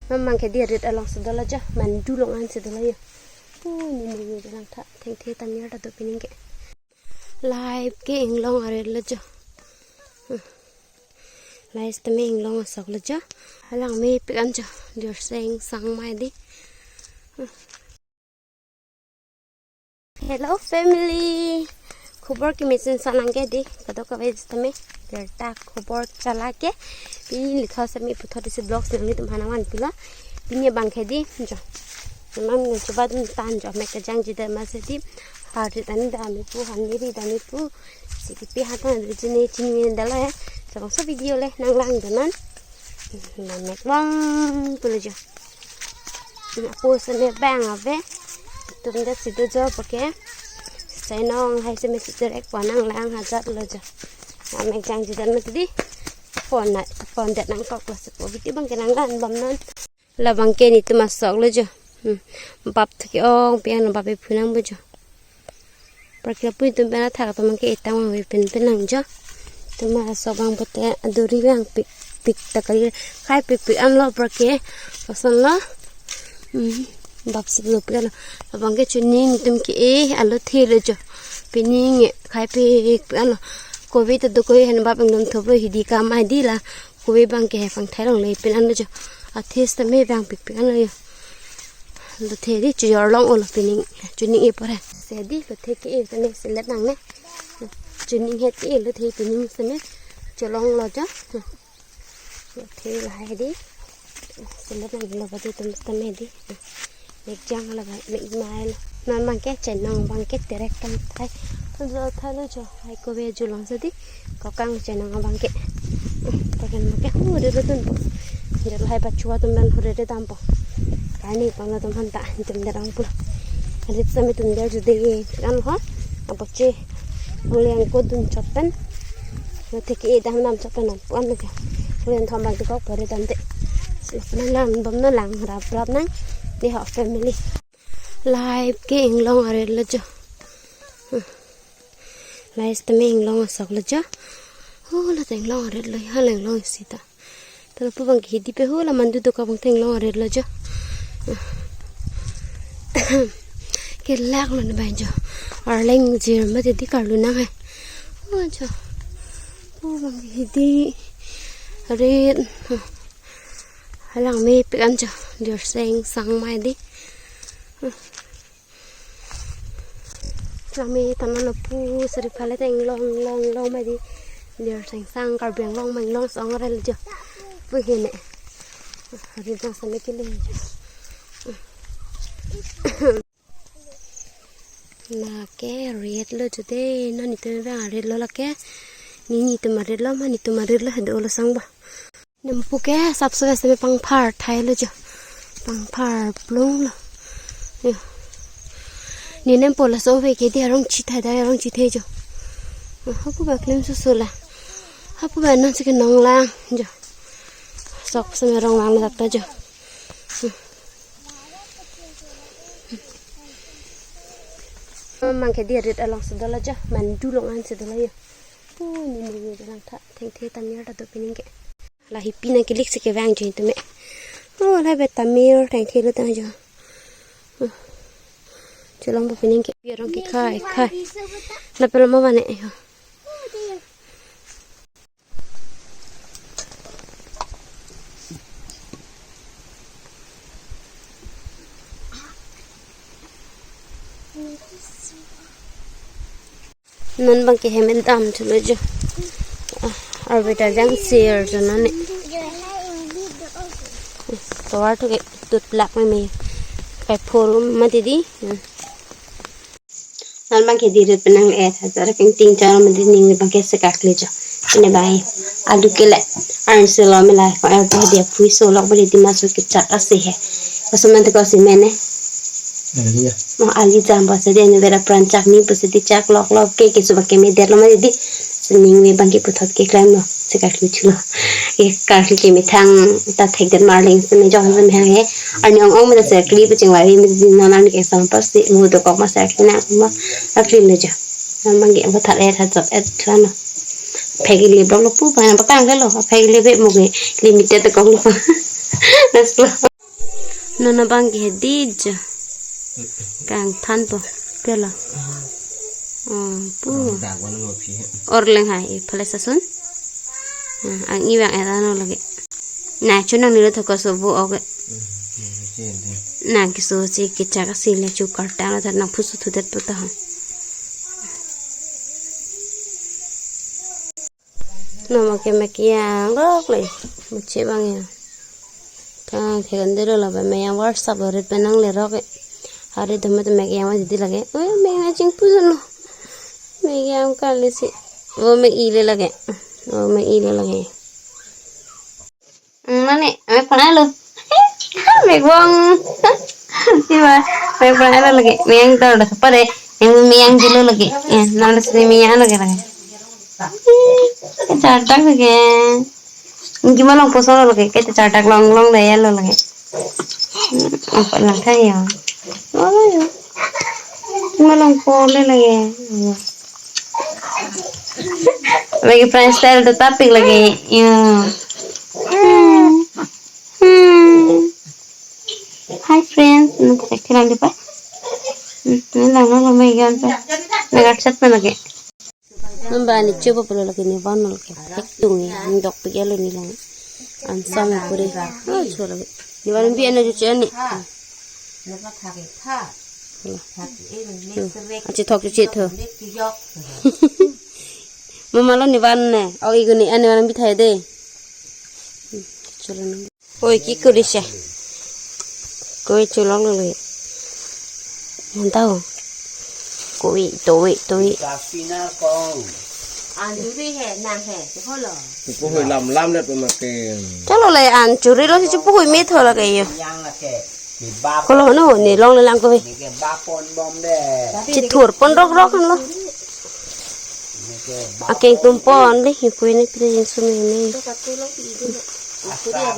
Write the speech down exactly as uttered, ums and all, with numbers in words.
Mama ke di arit along si dolo jo, mandu along an si dolo jo. Oh, ni ni ni lang tha, thengthe tamir ta do pining ke. Live ke inglong arit lo jo. Hmm. Live tame inglong asok lo jo. Alang mepik an jo. Dirseng sang mai di. Hmm. Hello family. Khobor kemesen sa nang ke di. Kadokave tame. Birta khobor chala ke. Pini likha sami puthot isi vlog nangtum aphan nangvan pilo. Pini abang ke di. Jo. Mama ne chuba dum tan jo, mek kejang jida masi di. Hari tani dami pu, hani ri dami pu. Si kipi hatan ri jine chini dalo ya. Jabang so video le nang lang donan. Mama mek long pulo jo. Apo sene bang ave. Tum da si do jo pake. Sai nong hai seme si direct pa nang lang hajat lo jo. Mama mek jang jida masi di. Phone na, phone det nang kok lo si po. Video abang ke nang lan bom non. Labang ke netum asok lo jo. Hmm. Bap thak ke-ong pi an bap ephu nang bo jo. Parke lapu netum pen athak atum ke etang ma pen pen nang jo. Netum asok abang pote adori abang pik pik ta kali khai pik pik an lo parke. Koson lo. Hmm. Bap si lo pi an lo. Labang ke chuning netum ke e alo the lo jo. Pining e khai pik pik an lo. Covid ta do koi hen bap engdom thop lo hidi kam ai di la. Kove abang ke hepang thai long le pen an lo jo. Athe sitame abang pik pik an lo jo. Lo the di chujor long olo pining. Chuning e pore. Se di lo the ke e sitame selet nang ne. Chuning he ke e lo the pining sitame. Cholong lo jo. Lo the lahai di. Selet nang lo badi tum sitame di. Mek jang lo ba, mek mai lo. Non abang ke chenong abang ke terek tang thai. Tun jo thai lo jo. Hai kove julong sadi. Kokang chenong abang ke. Pakan abang ke hu de lo tun po. Jalo hai bachua tum dan hu de de dam po. Kani pang lo tum han ta tum de dam po. Arit same tum de ju de kan ho. Apo che. Ang le ang ko dun chot pen. Lo the ke e dam dam chot pen an puan lo ke. Hu yan thom abang ke kok pore dam de. Nang lang bom nang lang rap rap nang. Di ho family. Live ke inglong arit lo jo. Hmm. Live tame inglong asok lo jo. Oh, lo ta inglong arit lo, ha inglong isi ta. Ta lapu abang ke hidi pe ho la mandu do ka abang ta inglong arit lo jo. Hmm. Kelak lo ne abang jo. Arleng jir mati di karlu nang hai. Oh, jo. Oh, abang ke hidi arit. Hmm. Alang mepik an jo, dirseng sang mai di. Alang me tana lapu sari phale ta inglong long long mai di. Dirseng sang Karbi Anglong ma inglong song rel jo. Pu hene. Hari jang same kele jo. Lake ret lo chude, non netum abang ret lo lake. Ne netum aret lo ma netum aret lo hado lo sang ba. Nempo ke sapso seme pangphar thai lo jo. Pangphar plung lo. Yo. Ne nempo laso ave ke di arong chithai da arong chithai jo. Hapu ba klem susu la. Hapu ba non si kenong lang jo. Sok seme rong lang na ta jo. Mama ke di arit along si dolo jo, mandu along an si dolo jo. Pu ni ni ni lang tha, thengthe tamir ta do pining ke. La hi pina kilik si kevang jo tame. Oh, la be tamir thengthe lo tang jo. Hmm. Cholong bo pining ke, pi arong ke khai khai. La pelo ma bane ho. Non abang ke hem dam thulo jo. Ah, arbeta jang share jo nane. Tovar to ke tut lak me me. Kai forum ma didi. Hmm. Non abang ke dirit penang eh, tha jara keng ting chara mandi ning abang ke sekak le jo. Ini bai. Adu ke le. Arn selo me lai ko er bah dia pui so lok beri di masuk ke chak ase he. Koson man te ko si mene. Iya. Mo ali jam ba se dia ni vera pran chak ni pusi di chak lok lok ke ke suba ke me der lo ma di. Sening me abang ke puthot ke klem lo. Sekak le chulo. Ke kak le ke methang ta thek den marling se me jong se me hang he. Arni ong ong me ta sekli pu chingvai me di non an ke sam pas di mu do kok ma sekli na ma akli le ja. Nam mang ge ba thar et ha jok et thua no. Phek ili blok lo pu ba na ba kang ke lo. Phek ili be mu ke limited kok lo. Nas lo. Non abang ke hedi jo. Kangthanpo. Pelo. Oh, pu. Dak wan mo phi he. Orleng hai, e palace ason. Ah, ang ibang era no lagi. Na, chonang nilo thoko sobo oke. Nang keso si kechak asi le chu kartang lo tar nang phusu thudet puta ha. Namo ke mek yang rok le. Muche bang ya. Kang thegan dero la ba mek yang WhatsApp lo rit penang le rok e. Hari dome to mek yang ma didi lage. Oi, mek yang chingpu jono. Mek yang kali si. O mek i le lage. O mek i le lage. Hmm, mane, mek pernah lo. Mek bong. Iba, mek pernah lo lagi. Mek yang tor dah apa deh? Yang mek yang jelo lagi. Ya, nama sini mek yang lagi lagi. Kechardak lagi. Gimana long poso lagi? Kechardak long long deh ya lo lagi. Hmm, apa lang kayo? Oh, ya. Gimana long pole lagi? Lagi freestyle tetapi lagi. Ya. Hmm. Hmm. Hi friends, nanti saya kiran deh, Pak. Hmm, ini lang lang lang, may yan pa. Nag-chat na lagi. Namba ni chuba pulo lagi ni van lagi. Hek tung ni, ang dok pigya lo ni lang. Ansam puri. Oh, chua lagi. Ni van bi ano chuchi ani. Achi thok chuchi tho. Mama lo ni van ne. Oh, igu ni ani van bi thai de. Chua lagi. Oi, কি কৰিছে? Koi chulong lo. Nang tahu. Koi, toi, toi. Kasina kong. Anjuri he, nang he, si holo. Puhui lam lam det pemakai. Chalo le anjuri lo si puhui me thola kayo. Yang lake. Di bap. Kolo no, ni long le lang koi. Ni ke bapon bom de. Chithur pon rok rok lo. Ni ke bap. Akeng tum pon le, hi koi ni pide jingsum ni. Asar.